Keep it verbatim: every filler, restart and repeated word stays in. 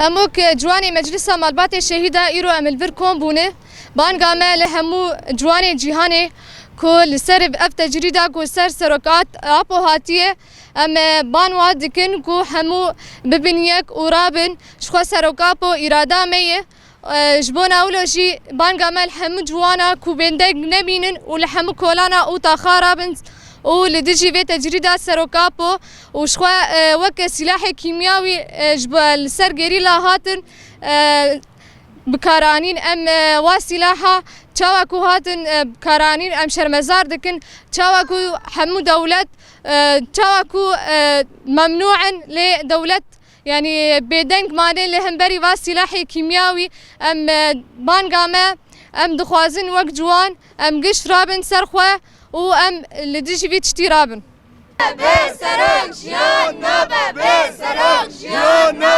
Em wek ciwanê Meclisa Malbatê Şehîda îro em li vir kom bûne. Banga me li hemû ciwanê cîhanê ku li ser ev tecrîda ku ser Serok At-, Apo hatiye, em, e, ban wa dikin ku hemû bibin yek û rabin. Ji xwe Serok Apo îrada me ye. E, ji bona wilo jî banga me li hemû ciwana ku bêdeng nebînin û li hemû kolana û taxa rabin û li dijî vê tecrîda Serok Apo û ji xwe, e, weke sîlahê kîmyawî, e, ji bo, li ser gerîla hatin, e, bikaranîn. Em, e, wa sîlaha çawa ku hatin, e, bikaranîn, em şermezar dikin. Çawa ku hemû dewlet, e, çawa ku, e, memnû in, lê dewlet, yanî, bêdeng mane li hemberî va sîlahê kîmyawî. Em, e, banga me, em dixwazin wek ciwan, em giş rabin ser xwe û em li dijî vî tiştî rabin. Bê Serok jiyan nabe, bê Serok jiyan nabe.